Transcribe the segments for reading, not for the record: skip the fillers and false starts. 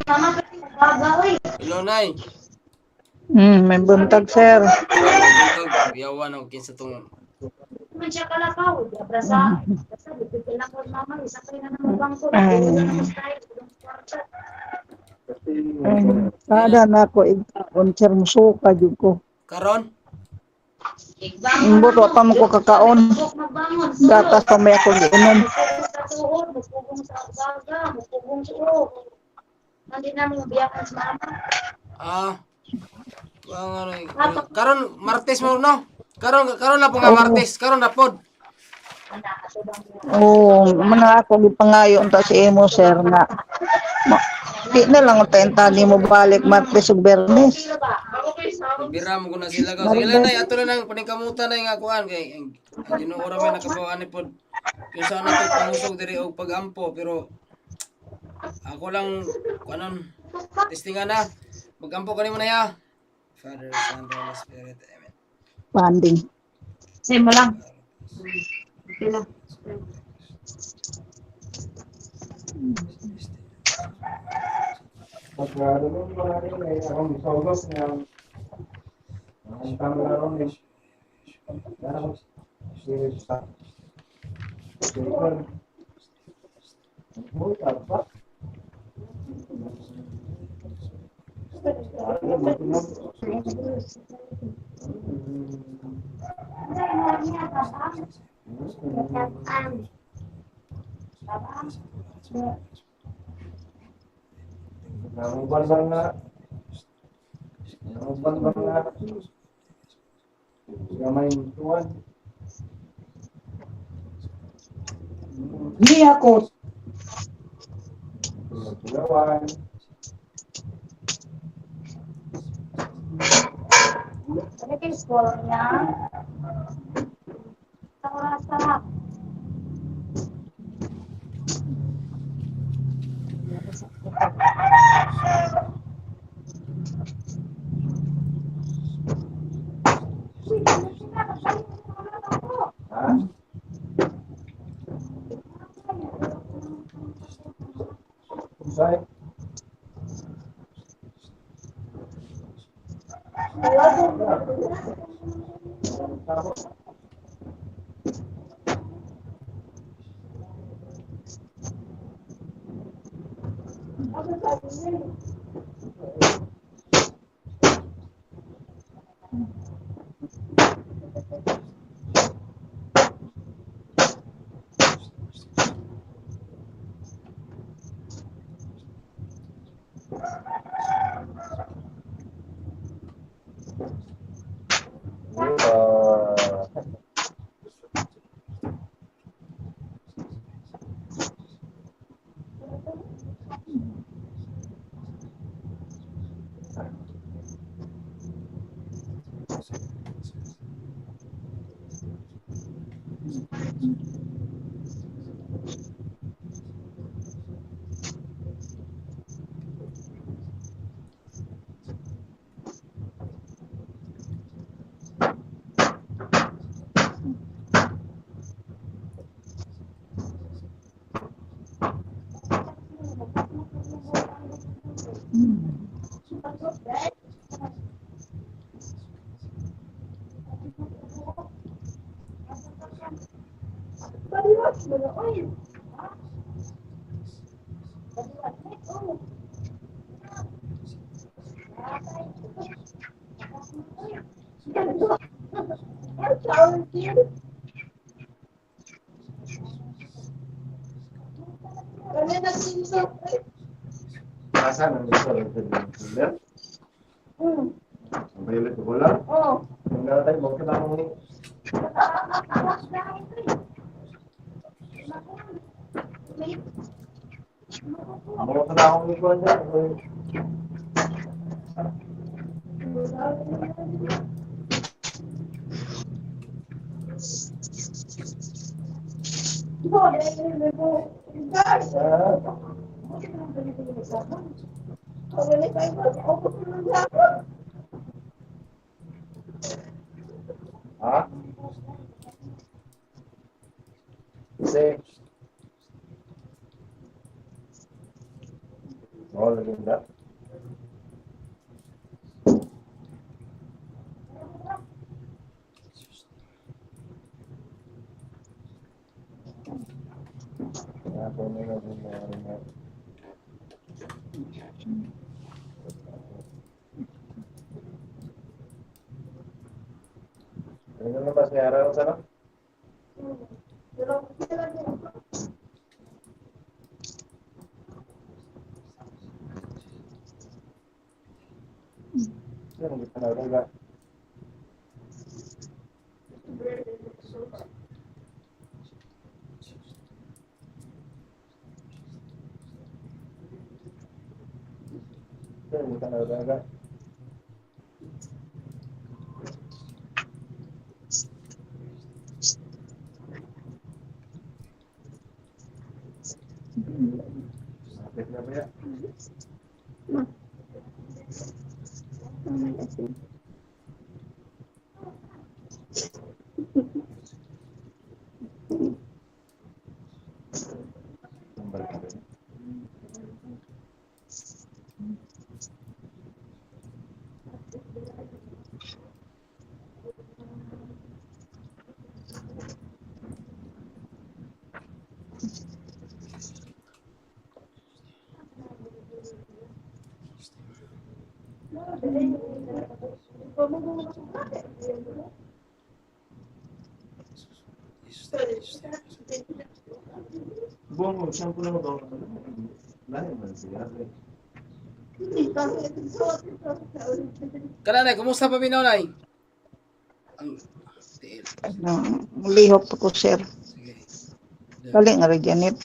Hello, Nay. May buntag, sir. Buntag, yawan og kinsa tong Ay, sada na ako igkaon, sir, musuka jud ko. Karon? Imbot wa pa mo ko kakaon. Gatas pa may ako giinom. Ah. Ang ano, eh, karon Martes mo, no? Karon karon na po nga Martes, karon na pod. Oo, man ako gipangayo unta si imo, sir, nga. Di na lang unta tani mo balik Martes ug Biyernes. Bira mo ko na sila ka. Sige lang, Nay, ato na nang paningkamutan na nga kuan kay ang Ginoo ra may nakabaw ani pod. Kung saan na to pangusog diri og pagampo, pero ako lang kuanon testingan na. Magampo kanimo na ya. Father, Son, Holy Spirit. Amen. Funding. Same mo lang. Okay lang. Ni ako. Ano kayo score niya? Sa oras na. Kana nay, kumusta pa minaw nay? Ang tiil. Ano, lihok pa ko sir. Sige. Dali nga rin Janet.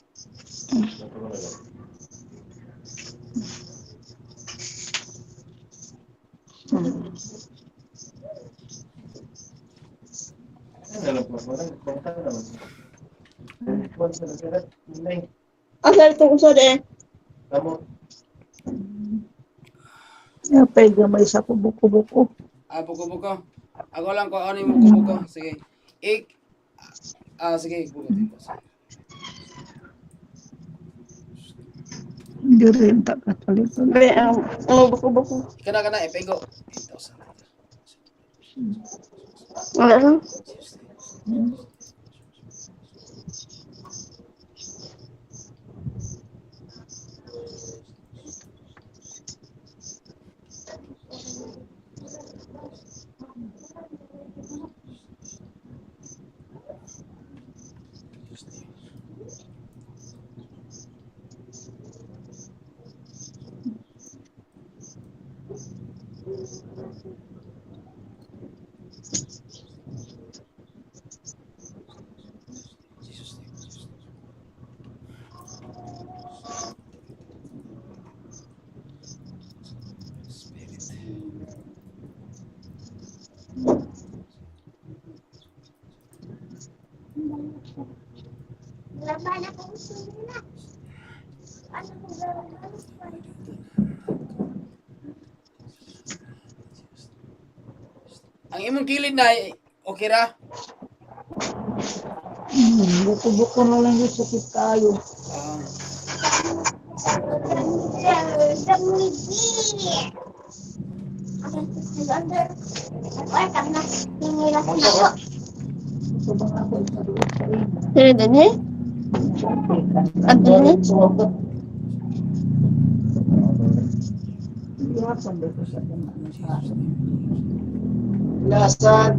Asa itong usod eh? Ya, pwede may sa kubo-kubo. Ah, buko-buko. Ako lang ko ano yung buko-buko. Sige. Ik Ah, sige, buko dito. Sige. Hindi rin takapalit. Be, ang buko-buko. Kana kana ipego. 8,000. Wala lang. Jesus name. Jesus name. Spirit. Ang imong kilid na okay ra? Buko-buko na lang yung sakit kayo. Ah, Ito ba nga ako isaruot sa imo? Sino din eh? Adini? Ihapon dito sa ano sa Lasan.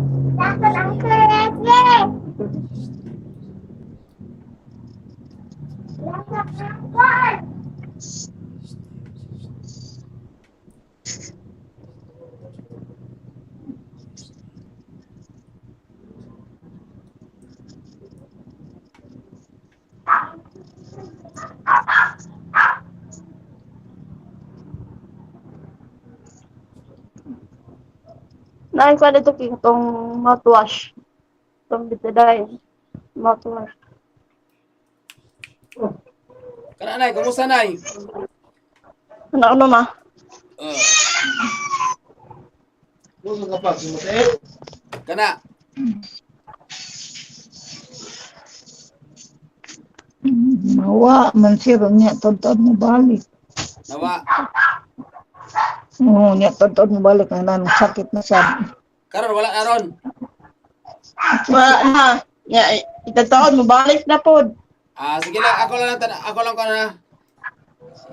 Naay ko dito kay itong mouthwash. Itong betadine. Mouthwash. Kana nay, kumusta nay? Ano ano ma? Kana. Mawa man sir niya tod mo balik. Nawa. Oo, nya tadtad mo balik ang nan sakit na siya. Karon wala na ron. Wala na. Ya, itataon mo balik na pod. Ah, sige lang, ako lang ako lang ko na.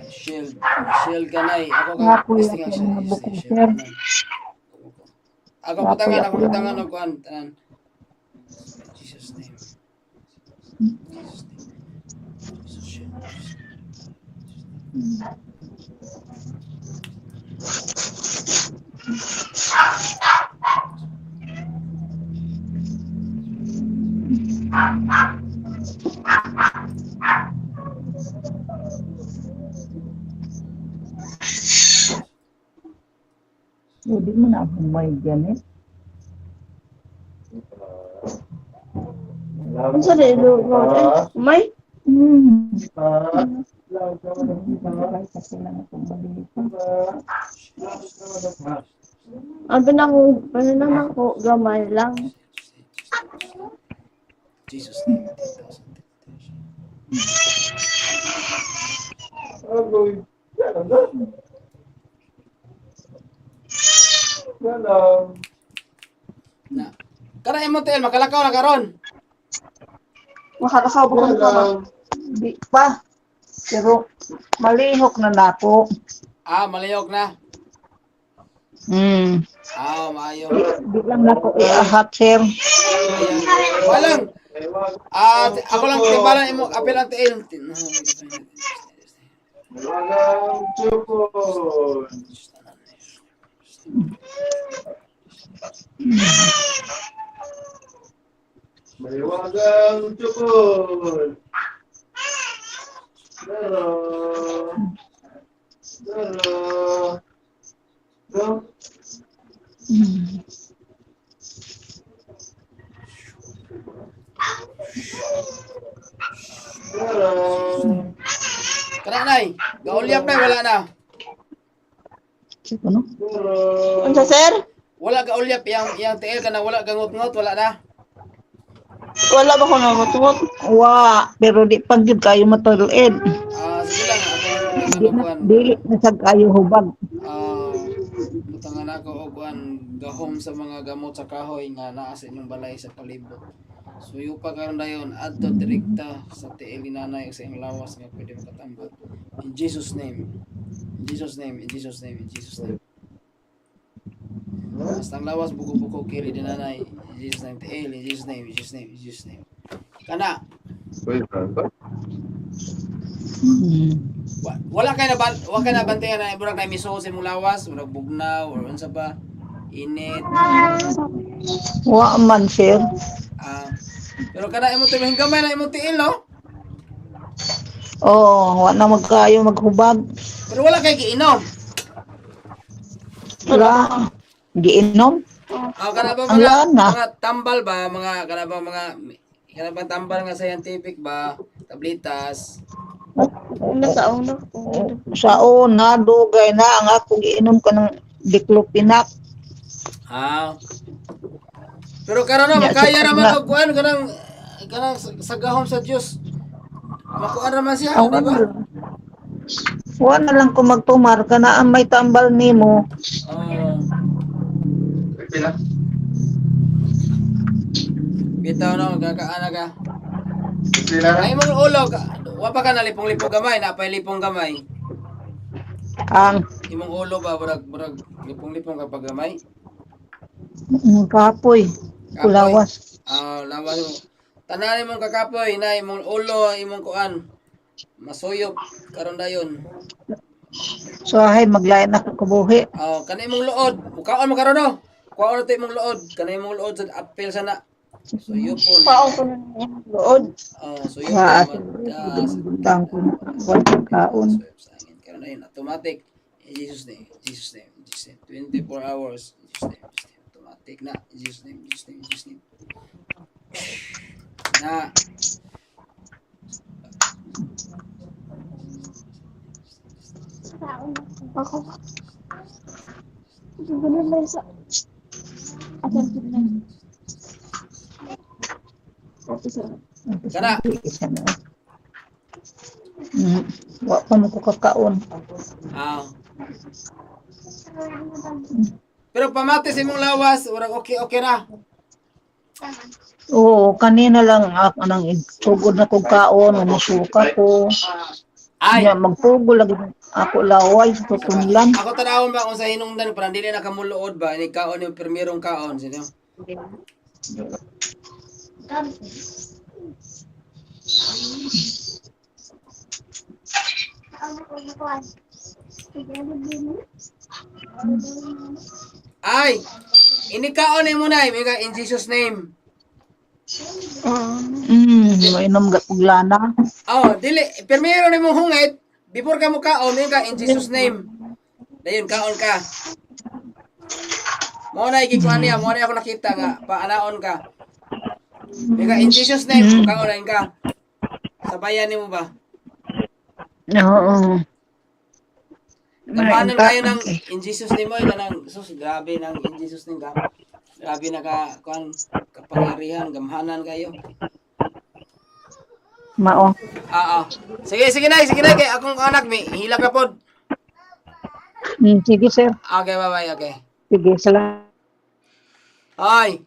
Shield, shield ka na eh. Ako ka. Nga po, Testing ako ang shield, nga buko, shield, sir. tanan. Ako butangan, ako butangan og kuan, tanan. Jesus name. Jesus name. Jesus shield. Hindi mo na ako may ganit. Unsa na ilo? May Kasi lang akong maliit. Abi na ko, ano na ako, gamay lang. Jesus name. 10,000. Na. Kana imo TL makalakaw na karon. Makalakaw ba ko na ba? Di pa. Pero malihok na nako. Ah, malayok na. Ah, maayo. Di lang nako iahat, sir. Ayan. Walang. Ah, ako lang timbalan imo apel ang TL. Maliwagang chupon. Daro. Daro. Daro. Daro. Kana nay, gaulyap nay wala na. Sige, no? Daro. Unsa sir? Wala gaulyap iyang iyang TL kana wala gangot-ngot wala na. Wala ba ko nagutungot? Wa, pero di pa gyud kayo matulid. Ah, sige lang ako Di lang na, kuan. dili na sad kayo hubag. Ah, butangan ako og kuan gahom sa mga gamot sa kahoy nga naa sa inyong balay sa palibot. Suyo pa karon dayon adto direkta sa TL ni nanay ug sa iyang lawas nga pwede makatambal. In Jesus name. In Jesus name, in Jesus name, in Jesus name. Basta ang lawas buko-buko kiri din nanay. In Jesus name, TL, in Jesus name, in Jesus name, in Jesus name. Kana wala kay na wa kay na bantayan na murag na miso sa imong lawas, murag bugnaw or unsa ba init. Wa man, sir. Ah, pero kana imo tiil gamay na imong tiil no? Oo, wa na magkayo maghubag. Pero wala kay giinom. Wala. Giinom. Ah, kana ba Ang mga laan na. mga tambal ba mga kana ba mga kana ba tambal nga scientific ba tablitas? Una sa una. Sa una, dugay na ang ako giinom ka ng diclofenac. Ah. Pero karon no Nya, makaya sa ra man na. og kuan kanang kanang sa gahom sa Dios. Makuan ra man siya, Ang di ba? Wa na lang ko magtumar kana ang may tambal nimo. Ah. Bitaw no, gakaana ka. Ay imong ulo, wa pa ka nalipong-lipong gamay, napay lipong gamay. Ang Imong ulo ba murag murag lipong-lipong ka pa gamay? kapoy, kulawas. Ah, lawas mo. Tanan imong kakapoy na imong ulo, imong kuan. Masuyop karon dayon. So ay maglain na ko kabuhi. Ah, kana imong luod, mukaon mo karon no. Kuhaon na to imong luod, kana imong luod sa apel sana. Suyopon. Paon ko na niya luod. Oh, suyopon. Wa Madas. butang ko wa kaon. Suyop sa angin. Karon dayon automatic. In Jesus name, in Jesus name, in Jesus name. 24 hours. In Jesus name, in Jesus name. Automatic na. In Jesus name, in Jesus name, in Jesus name. Na. Ako. Ganun lang sa... Asan ko na. Tapos, Kana. Isa na. Wa pa mo ko kakaon. Ah. Pero pamati sa imong lawas, urag okay okay ra. Oo, kanina lang ako nang sugod na kog kaon, musuka ko. Ay, Nya magpugol lagi ako laway sa tutunlan. Ako tanawon ba kung sa hinungdan parang dili na kamuluod ba ni kaon yung permirong kaon sino? Ay, ini kaon ni mo na, in Jesus name. Mainom ga og lana. Oh, dili permiro ni mong hungit before ka mo kaon ka in Jesus name. Dayon kaon ka. Mo na igikuan niya, mo na ako nakita nga paanaon ka. Mika in Jesus name, kaon na ka. Sabayan nimo ba? Oo. Tapanan kayo ng in Jesus name mo, kanang sus grabe nang in Jesus name ka. Grabe na ka kuan kapangyarihan, gamhanan kayo. Mao. Ah, ah. Sige, sige na, sige na kay akong anak mi hilak na pod. Sige sir. Okay, bye bye, okay. Sige, salamat. Ay.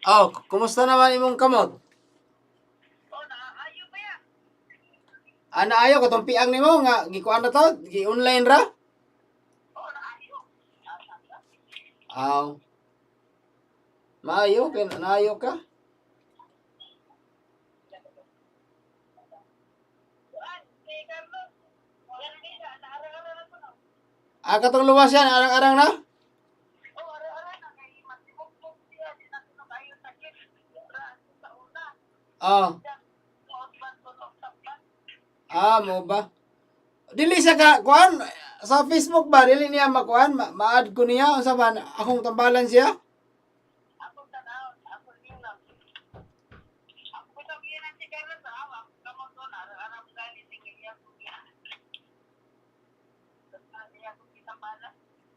Oh, kumusta naman imong kamot? Ana ayo katong piang nimo nga gikuan na to, gi-online ra? Aw. Maayo kay naayo ka? Ah, katong luwas yan, arang-arang na? Oh. Ah, mo ba? Dili siya ka kuan sa Facebook ba dili niya makuan ma-add ko niya unsa ba akong tambalan siya?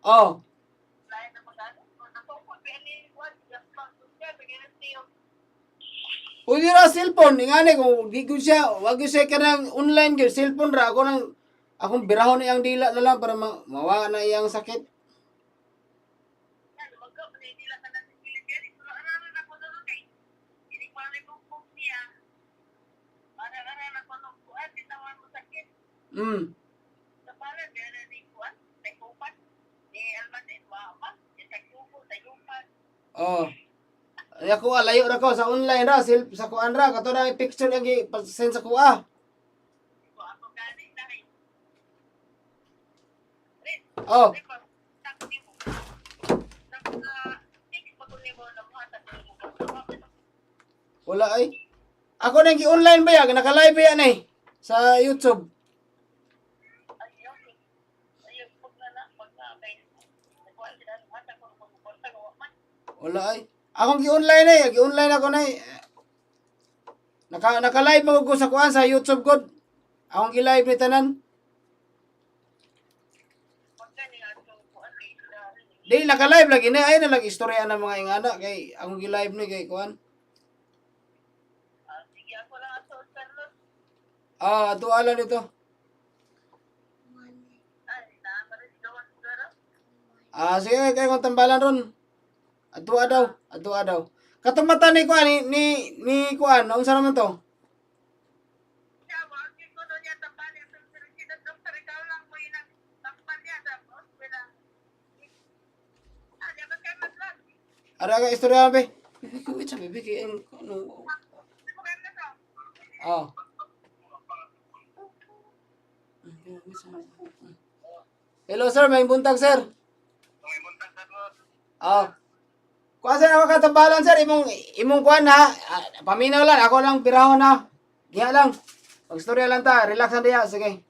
Oh. Pwede ra cellphone, ingani kung di ko siya, wag ko siya kanang online gyud cellphone ra ako nang akong birahon iyang dila na lang para mawa na iyang sakit. Oh. Ay ako ah, layo ra ko sa online ra, sa kuan ra kato ra picture ang gi-send sa kuha. Oh. Wala ay. Ako nang gi-online ba ya? Naka-live ba yan eh sa YouTube. Wala ay. Akong gi-online eh, gi-online ako na eh. Naka-live mo ko sa kuan sa YouTube god. Akong gi-live ni tanan. Di naka-live lagi ni ay na lang istorya ng mga ingana kay akong gi-live ni kay kuan. Ah, ato ala nito. Ah, sige kay kung tambalan ron. Ato daw, ato daw. Katong mata ni kuan ni kuan, unsa naman to? Ara ka istorya be. Bibi ko wait sa bibi kay ang ano. Ah. Hello sir, may buntag sir. Ah. Kuan sir, ako katambalan sir, imong imong kuan ha. Ah, paminaw lang, ako lang pirahon ha. Diha lang. Pagstorya lang ta, relax lang diha, sige.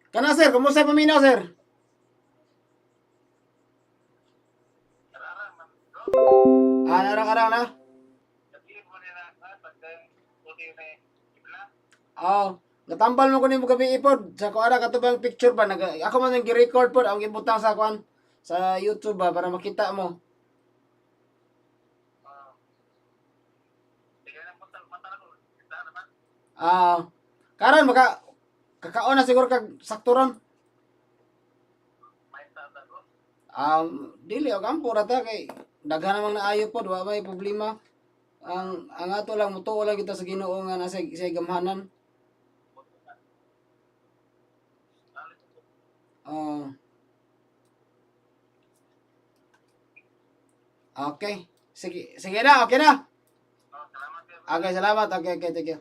Kana sir, kumusta paminaw sir? Ah, narang-arang na? Oh, natambal mo ko nimo gabi ipod sa kuara kato bang picture ba nag ako man ang gi-record pod ang gibutang sa kuan sa YouTube ba para makita mo. Ah, karon maka kakaon na siguro kag sakto ron. Dili og ampo ra ta kay daghan namang naayo pod, wa may problema. Ang ato lang mutuo lang kita sa Ginoo nga nasa sa gamhanan. Oh. Okay. Sige, sige na, okay na. Okay, salamat. Okay, thank you.